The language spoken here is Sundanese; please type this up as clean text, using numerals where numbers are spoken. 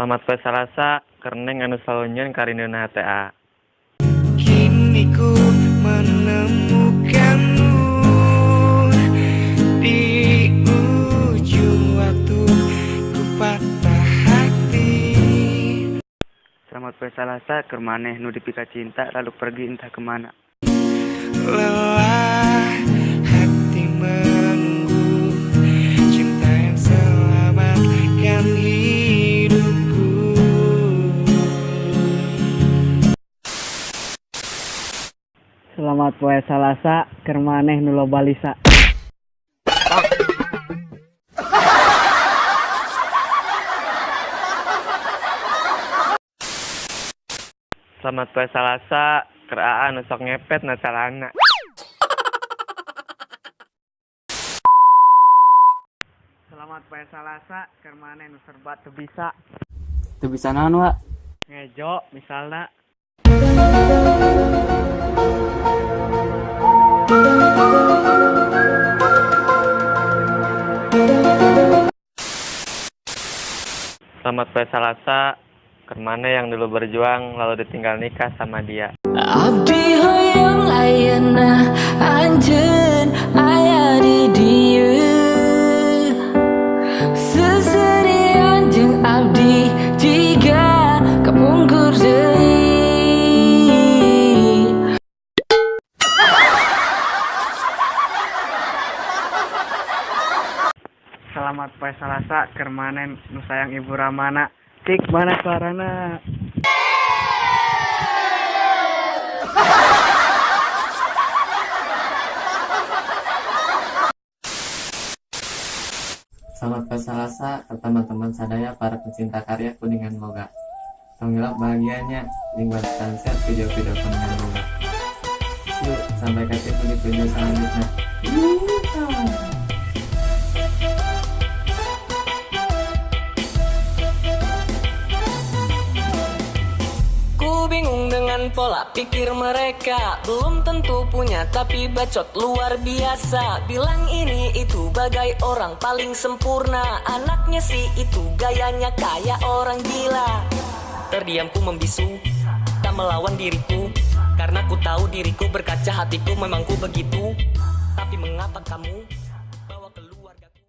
Selamat poe Salasa, keur Neng anu selalu nyieun karinduna HTA. Kini ku menemukanmu di ujung waktu, ku patah hati. Selamat poe Salasa, keur maneh nu dipika cinta lalu pergi entah kemana. Lelah hati menunggu cinta yang selamatkan hidupku. Selamat poe Salasa, keur maneh nu loba lisa. Selamat poe Salasa, keur Aa nu sok ngepet na calana. Selamat poe Salasa, keur maneh nu serba teu bisa. Teu bisa naon, Wak? Ngejo misalna. Selamat poe Salasa, keur maneh yang dulu berjuang lalu ditinggal nikah sama dia. Abdi hoyong ayeuna anjeun aya di dieu. Seserian jeung abdi jiga kapungkur deui. Selamat poe Salasa, keur maneh nu sayang Ibu Ramana. Cik, mana suarana? Selamat poe Salasa ke teman-teman sadaya para pecinta karya Kuningan Boga. Tong hilap bahagianya, link dan share video-video Kuningan Boga. Yuk, sampai ketemu di video selanjutnya. Ku bingung dengan pola pikir mereka. Belum tentu punya tapi bacot luar biasa. Bilang ini itu bagai orang paling sempurna. Anaknya sih itu gayanya kayak orang gila. Terdiam ku membisu, tak melawan diriku. Karena ku tahu diriku berkaca hatiku memang ku begitu. Tapi mengapa kamu